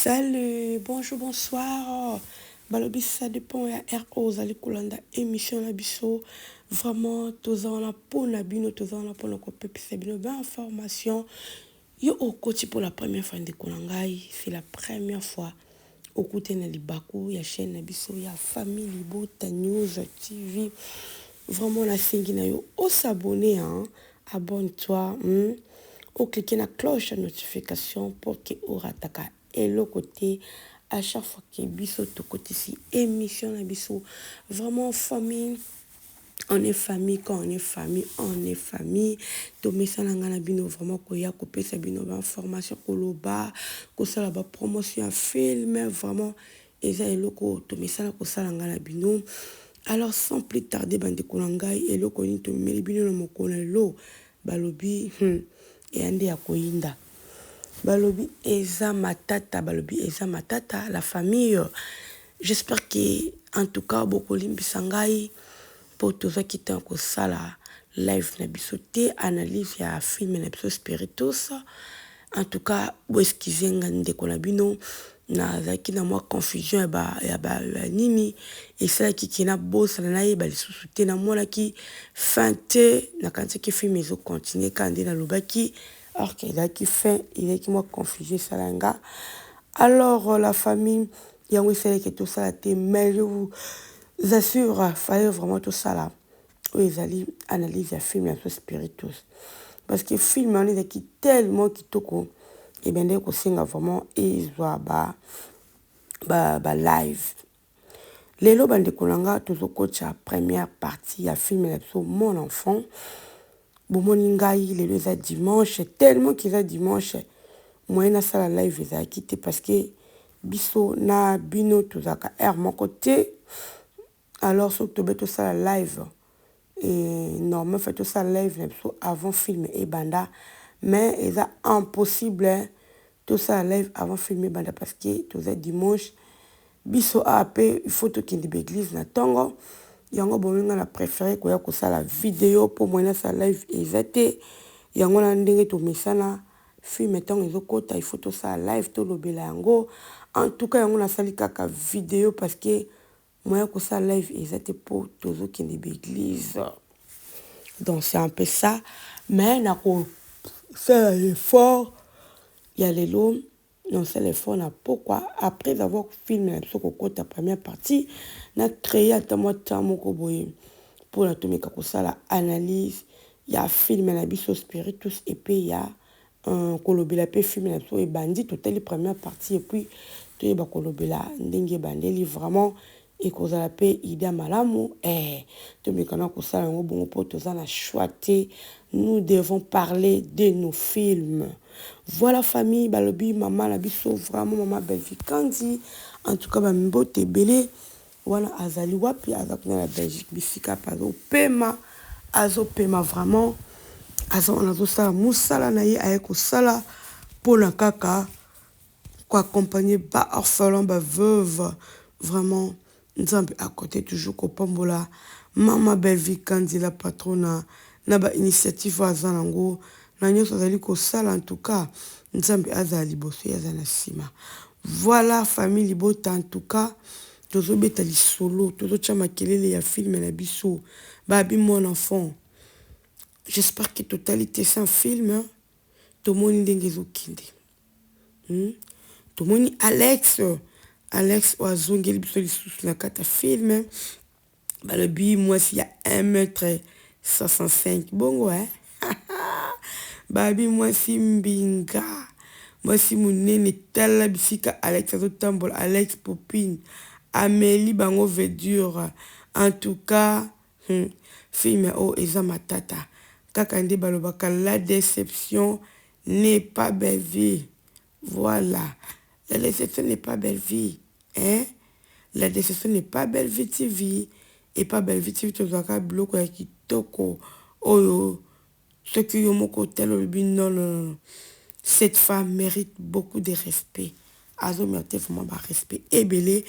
Salut, bonjour, bonsoir. Balobi ça dépend ya heure oyo ozali kolanda émission na biso. Vraiment toza wana mpona bino, toza wana mpona kopepisa bino ba information. Yo okoti pour la première fois, ndeko na ngai, c'est la première fois okute na libaku ya chaîne na biso ya Famille Libota News TV. Vraiment nasengi na yo os'abonner, hein? Abonne-toi, Ocliquer na cloche ya notification pour que orataka eloko te à chaque fois que biso tokotisi émission na biso. Vraiment famille, on est famille. Quand on est famille, on est famille. Tomesana nga na bino vraiment koya kopesa bino bainformation, koloba, kosala bapromotion ya film. Vraiment eza eloko tomesana kosala nga na bino. Alors, sans plus tarder, bandeko na ngai, eloko nini tomemeli bino na mokolo na lelo? Balobi eya nde ya koyinda, balobi eza matata, balobi eza matata. La famille, j'espère que en tout cas bokolimbisa ngai mpo tozwaki ntango kosala live na biso te, analyse ya film na biso Spiritus. En tout cas boexcuser nga, ndeko na bino nazalaki na mwa confusion ya ba nini esalaki ke nabosana, nayeba lisusu te. Namonaki fin te, nakanisaki film ezocontinuer kaka nde nalobaki, or que ezalaki fin, ezalaki mwa confusion esala nga. Alors la famille, yango esalaki tosala te, mais je vous assure, fallait vraiment tosala oyo ezali analyse ya film ya biso Spiritus, parce que film wana ezalaki tellement kitoko, ebandaki kosenga vraiment ezwa ba live. Lelo, bandeko na nga, tozokotya première partie ya film na biso Mon Enfant. Bomoni ngai lelo eza dimanche, tellement que eza dimanche, moyen nasala live ezalaki te, parce que biso na bino tozalaka heure moko te. Alors soki tobe tosala live, normalement faut tosala live na biso avant film ebanda, mais eza impossible tosala live avant film ebanda, parce que toza dimanche, biso awa mpe il faut tokende baéglise na ntongo. Yango bomi nga na préféré koya kosala video mpo moyen nasala live eza te. Yango na ndenge tomesana, film ntango ezokɔta, il faut tosala live, tolobela yango. En tout cas yango nasali kaka video, parce que moyen kosala live eza te mpo tozokende baéglise. Donc c'est un peu ça, mais nakosala effort ya lelo, nasala effort na pokwa, après avoir film na biso kokota première partie, na créer ata mwa temps moko boye mpona tomeka kosala analyse ya film na biso Spiritus, epe ya kolobela mpe film na biso ebandi. Totali première partie et puis toyeba kolobela ndenge ebandeli. Vraiment ekozala mpe idée malamu. Tomeka na kosala yango bongo mpo toza na choix te, nous devons parler de nos films. Voilà famille, balobi mama na biso, vraiment mama Belvi Kandi, en tout cas bambote ebele. Wana azali wapi? Aza kuna na Belgique, bisika mpe azopema, azopema vraiment. Aza wana, azosala mosala na ye, aye kosala mpona kaka koaccompagner baorphelin, baveuve. Vraiment Nzambe akote toujours kopambola mama Belvi Kandi, la patrona, na bainitiative oyo aza nango, na nyonso azali kosala. En tout cas Nzambe azala liboso, ye aza na nsima. Voilà famille Libota, en tout cas tozobeta lisolo, tozotya makelele ya film na biso babi Mon Enfant. J'espère que totali te sans film, tomoni ndenge ezokende. Tomoni Alex, Alex oyo azongeli biso lisusu na kati ya film. Balobi mwasi ya 1 mètre 65 bongo, eh? Babi mwasi mbinga, mwasi monene. Tala bisika Alex azotambola. Alex Popine ameli bango verdure. En tout cas film oyo eza matata kaka nde balobaka la déception n'est pas belle vie. Voilà, la déception n'est pas belle vie, hein? La déception n'est pas belle vie TV. Et pas belle vie TV, tozwaka biloko ya kitoko oyo soki yo moko otali, olobi: non, non, non, cette femme mérite beaucoup de respect. Azomérite vraiment barespect ebele.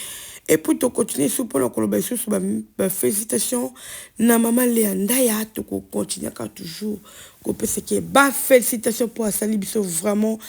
Et puis tocontinuer su mpona koloba lisusu bafélicitation na mama Lea Ndaya. Tokocontinuer kaka toujours kopesaki bafélicitation mpo asali biso vraiment,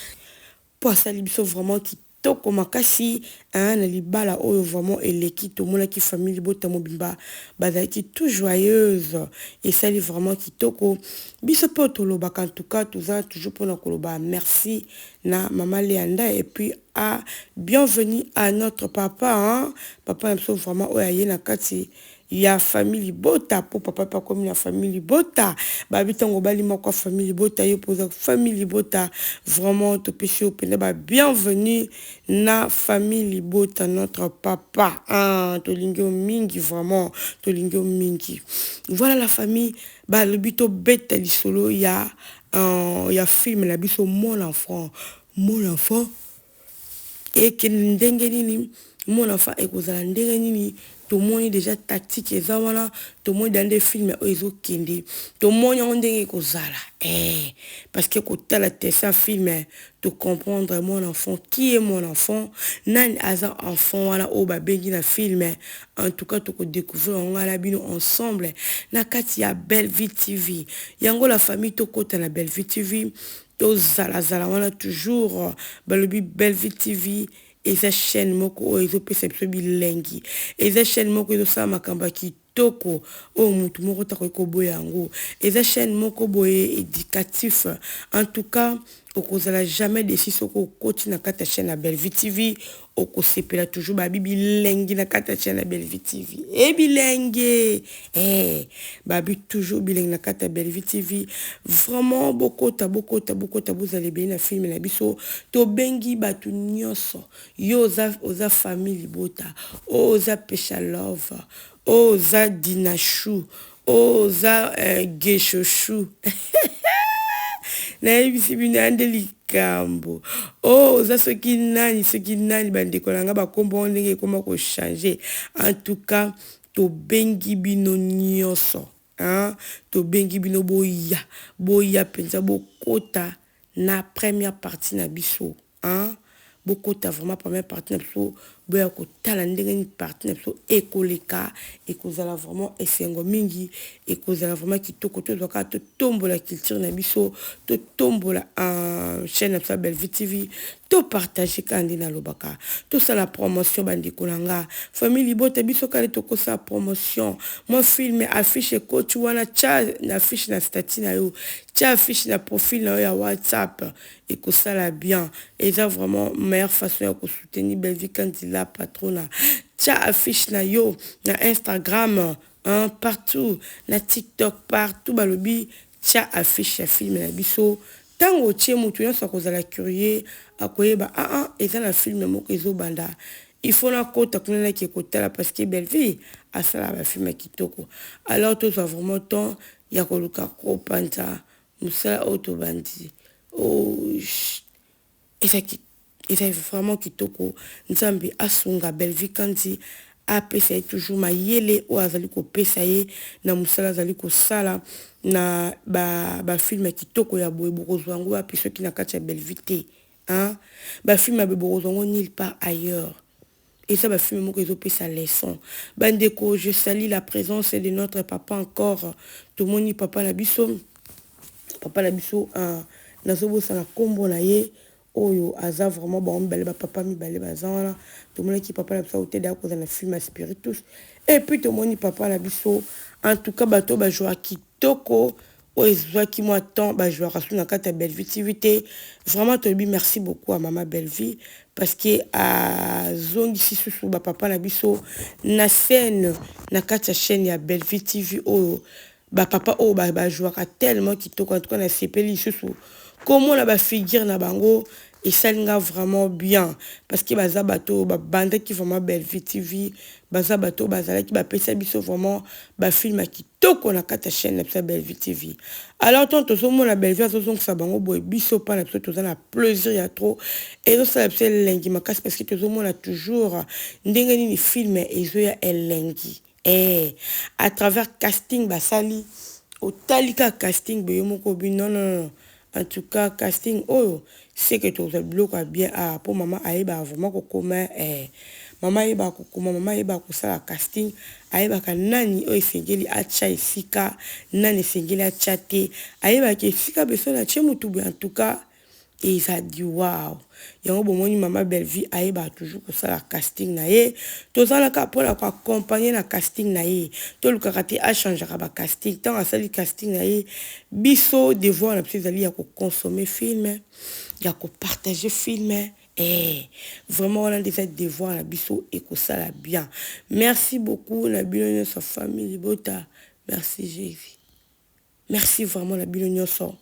mpo asali biso vraiment. Kitoko makasi hein, na libala oyo vraiment eleki, tomonaki famille libota mobimba bazalaki tout joyeuse, esali vraiment kitoko. Biso mpe tolobaka, en tout cas toza toujours mpona koloba merci na mama Léanda et puis à bienvenue à notre papa, hein? Papa na biso vraiment oyo aye na kati ya famille libota, mpo papa mpe akomi na famille libota. Babi ntango obali moko ya famille libota, yo mpoza famille libota. Vraiment topesi yo mpenza ba bienvenue na famille libota, notre papa, ah, tolingi yo mingi, vraiment tolingi yo mingi. Voilà la famille, balobi tobeta lisolo ya film na biso Mon Enfant. Mon Enfant ekende ndenge nini? Mon Enfant ekozala ndenge nini? Tomoni déjà tactique eza wana, tomoni da nde film oyo ezokende, tomoni yango ndenge ekozala parce que kotala tesa film, tocomprendre Mon Enfant, qui est Mon Enfant, nani aza enfant wana oyo babengi na film. En tout cas tokodécouvrir yango ngai na bino ensemble na kati ya Bellevue TV. Yango la famille, tokɔta na Bellevue TV, tozalazala wana toujours. Balobi Bellevue TV eza chaîne moko oyo ezopesa biso bilengi, eza chaîne moko ezosala makambo ya kitoko oyo motu moko takoki koboya yango, eza chaîne moko boye éducatif. En tout cas okozala jamais déçu soki okoti na kati ya chaîne ya Bellevue TV, okosepela toujours. Babi bilengi na kati ya chaîne ya Bellevue TV e bilenge babi toujours bilengi na kati ya Bellevue TV. Vraiment bokota, bokota, bokota, bozala ebele na film na biso. Tobengi bato nyonso, yo oza famille libota, oyo oza Pesha Love, oyo oza Dinashu, oyo oza Geshoshu, nayebisi bino ya nde likambo oyo oza soki nani, soki nani. Bandeko na nga, bakombo ndenge ekóma kochanger, en tout cas tobengi bino nyonso, hein? Tobengi bino, boya, boya mpenza, bokota na première partie na biso, hein? Bokota vraiment première partie na biso, boya kotala ndenge nini partie na biso ekoleka. Ekozala vraiment esengo mingi, ekozala vraiment kitoko. Tozwa kaka totombola culture na biso, totombola chaîne na biso ya Bellevue TV, topartage kaka nde nalobaka, tosala promotion. Bandeko na nga, famille libota, biso kaka nde tokosala promotion. Mwa film, affiche ekoti wana, tia na affiche na statut na yo, tia affiche na profil na yo ya WhatsApp, ekosala bien. Eza vraiment meilleure façon ya kosoutenir Bellevue Kandila patrona. Tia affiche na yo na Instagram, hein, partout, na TikTok, partout. Balobi tia affiche ya film na biso. Ntango otie, motu nyonso akozala curieux, akoyeba: aa ah, ah, eza na film moko ezobanda, il faut nakota kuna, naki kotala, parce que Bellevue asala bafilm ya kitoko. Alors tozwa vraiment temps ya koluka kopanza mosala oyo tobandi. Oh, eza vraiment kitoko. Nzambe asunga Bellevue Kandi, apesa ye toujours mayele oyo azali kopesa ye na mosala azali kosala na bafilm ya kitoko ya boye. Bokozwa yango wapi soki na kati ya Bellevue te, hein? Bafilm ya boye bokozwa yango nulle part ailleurs. Eza bafilm moko ezopesa leçon. Bandeko, je salue la présence de notre papa encore. Tomoni papa na biso, papa na biso, nazobosana nkombo na ye, oyo aza vraiment bango mibale, bapapa mibale baza wana. Tomonaki papa na biso autede akozala na film ya Spiritus, et puis tomoni papa na biso. En tout cas bato bajouaka kitoko oyo ezwaki mwa temps, bajouaka su na kati ya Bellevue TV te. Vraiment toyebi merci beaucoup à mama Bellevue, parce que azongisi susu bapapa na biso na scène na kati ya chaîne ya Bellevue TV. Oyo bapapa oyo bajouaka tellement kitoko, en tout cas nasepeli lisusu komona bafigure na bango, esali nga vraiment bien, parce que baza bato oyo babandaki vraiment Bellevue TV, baza bato oyo bazalaki bapesa biso vraiment bafilm ya kitoko na kati ya chaîne na biso ya Bellevue TV. Alors ntango tozomona Bellevue azozongisa bango boye, biso mpa na biso toza na plaisir ya trop, ezosala biso elengi makasi, parce que tozomona toujours ndenge nini film ezoya elengi à travers casting basali. Otali kaka casting boye moko, obi non, non, non, en tout cas casting oyo seke tozwa biloko ya bien. Ah, mpo mama ayebaka vraiment kokoma, mama ayebaka kokoma, mama ayebaka kosala casting, ayebaka nani oyo esengeli atya esika, nani esengeli atya te, ayebaka esika beso na tie motu boye. En tout cas Eza di wow. Yango bomoni mama Bellevue ayebaka toujours kosala casting na ye. Tozalaka mpona ko accompagner na casting na ye. Tolukaka te a changeaka ba casting. Ntango asali casting na ye, biso devoir na biso ezali ya ko consommer film, ya ko partager film. Eh, vraiment wana nde eza devoir na biso, ekosala bien. Merci beaucoup na bino nyonso, famille libota. Merci Jésus. Merci vraiment na bino nyonso.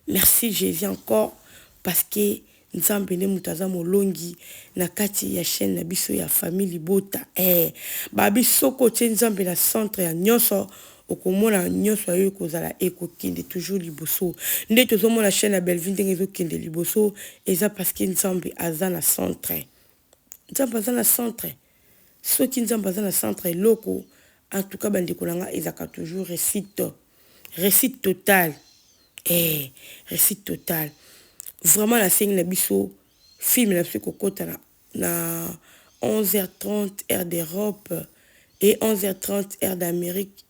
Merci Jésus encore, parce que Nzambe nde moto aza molongi na kati ya chaîne na biso ya famille libota. Eh, babi soko otie Nzambe na centre ya nyonso, okomona nyonso ayo ekozala ekokende toujours liboso. Nde tozomona chaîne ya Bellevue ndenge ezokende liboso, eza parce que Nzambe aza na centre. Nzambe aza na centre. Soki Nzambe aza na centre eloko, en tout cas bandeko na nga, ezalaka toujours réussite. Réussite totale. Eh, réussite totale. Vraiment nasengi na biso, film na biso ekokota na 11h30 heure d'Europe et 11h30 heure d'Amérique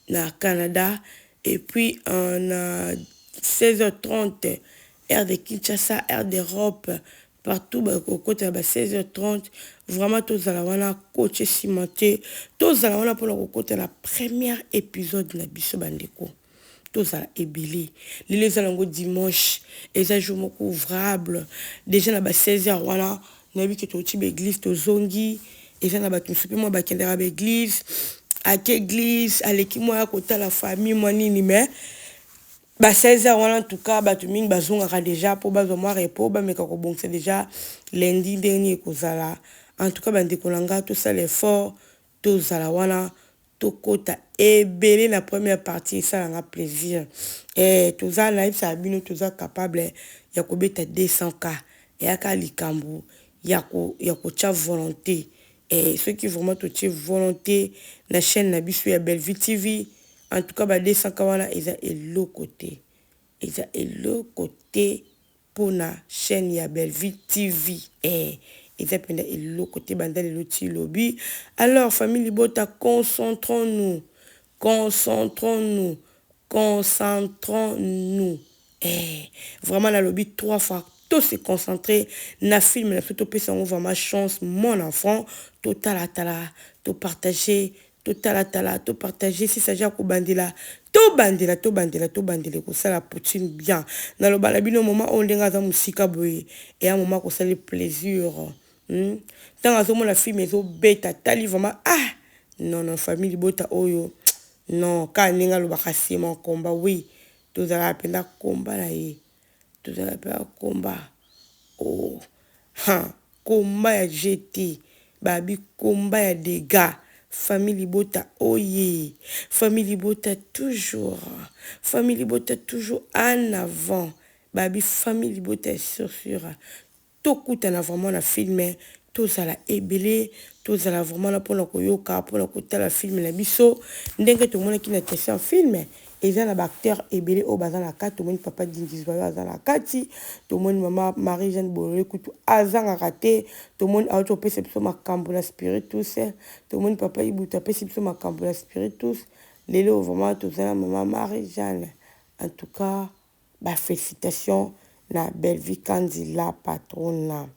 na Canada, et puis na 16h30 heure de Kinshasa, heure d'Europe, partout bakokota na ba 16h30. Vraiment tozala wana, coach nsima te, tozala wana mpona kokota na première épisode na biso. Bandeko, tozala ebele. Lelo eza nango dimanche, eza jour moko ouvrable. Déjà na ba 16h wana, nayebi ke touti baeglise, tozongi. Eza na bato mosusu mpe mwa bakendaka baeglise, ake église, aleki mwa ya kotala famille mwa nini, mais ba 16 heures wana, en tout cas bato mingi bazongaka déjà mpo bazwa mwa repos, bameka kobongisa déjà lundi ndenge nini ekozala. En tout cas bandeko na nga, tosala effort, tozala wana, tokota ebele na première partie, esalanga plaisir. Toza, nayebisaka bino, toza capable ya kobeta 200 K. Eyaka likambo ya kotia volonté. Soki vraiment totie volonté na chaîne na biso ya Bellevue TV, en tout cas ba 200 K wana eza eloko te, eza eloko te mpona chaîne ya Bellevue TV. Eza mpenza eloko te banda lelo ti lobi. Alors famille libota, concentrons-nous, concentrons-nous, concentrons-nous. Vraiment nalobi trois fois, to se concentrer na film na biso, topesa yango vraiment chance. Mon enfant, totalatala, topartage, totalatala, topartage. Si s'agit ya kobandela, tobandela, tobandela, tobandela, ekosala poutine bien. Naloba na bino, moma oyo ndenge aza mosika boye, eya moma kosala plaisir. Ntango azomona film ezobeta, tali vraiment, ah non non, famille libota oyo, non, kaka ndenge alobaka nsima komba. Oui, tozalaka mpenza komba na ye, tozalaka mpenza komba. Oh ha, komba ya gt babi, komba ya dégâts. Famille libota oye, famille libota toujours, famille libota toujours en avant. Babi famille libota sur sur. Tokutana vraiment na film, tozala ebele, tozala vraiment na mpona koyoka, mpona kotala film na biso. Ndenge tomonaki na question, film eza na baacteur ebele oyo baza na kati. Tomoni papa Dingizwa oyo aza na kati, tomoni mama Marie Jeanne Bolole kutu azangaka te, tomoni auti kopesa biso makambo na spiritus, tomoni papa Ibutu apesi biso makambo na spiritus. Lelo vraiment toza na mama Marie Jeanne. En tout cas bafélicitation na Bellevue Kandi la patrona.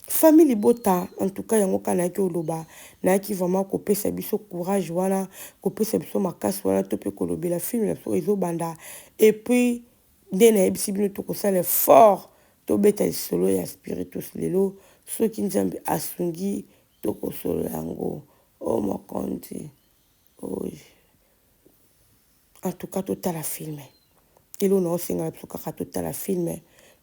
Famille libota, en tout cas yango kaka nayaki oloba, nayaki vraiment kopesa biso courage wana, kopesa biso makasi wana, to mpe kolobela film na biso ezobanda. Et puis nde nayebisi bino, tokosala fort, tobeta lisolo ya spiritus lelo. Soki Nzambe asungi, tokosolola yango. O mokonzi oyo, en tout cas totala film. Eloko na osengala biso kaka, totala film,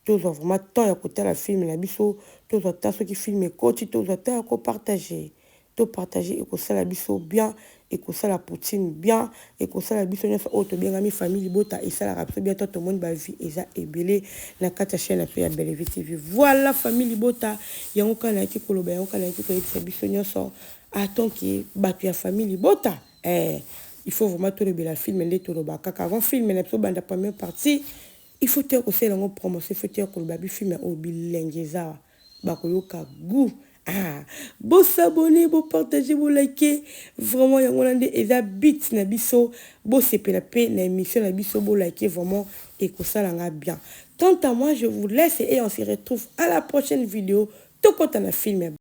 tozwa vraiment temps ya kotala film na biso, tozwa temps. Soki film ekoti, tozwa temps ya kopartage, topartage, ekosala biso bien, ekosala poutine bien, ekosala biso nyonso oyo tobengami famille libota, esalaka biso bien. To tomoni bavie eza ebele na kati ya chaîne na biso ya Bellevue TV. Voilà, famille libota, yango kaka nayaki koloba, yango kaka nayaki koyebisa biso nyonso atonke bato ya famille libota. Il faut vraiment tolobela film. Nde toloba kaka avant film na biso banda première partie, il faut te kosala yango promotion, il faut te koloba bifilm oyo bilenge eza bakoyoka goût. Ah, bosabonner, bopartage, bolike. Vraiment yango wana nde eza but na biso. Bosepela mpe na émission na biso, bolike vraiment. Ekosala nga bien. Quant à moi, je vous laisse et on se retrouve à la prochaine vidéo. Tokota na film.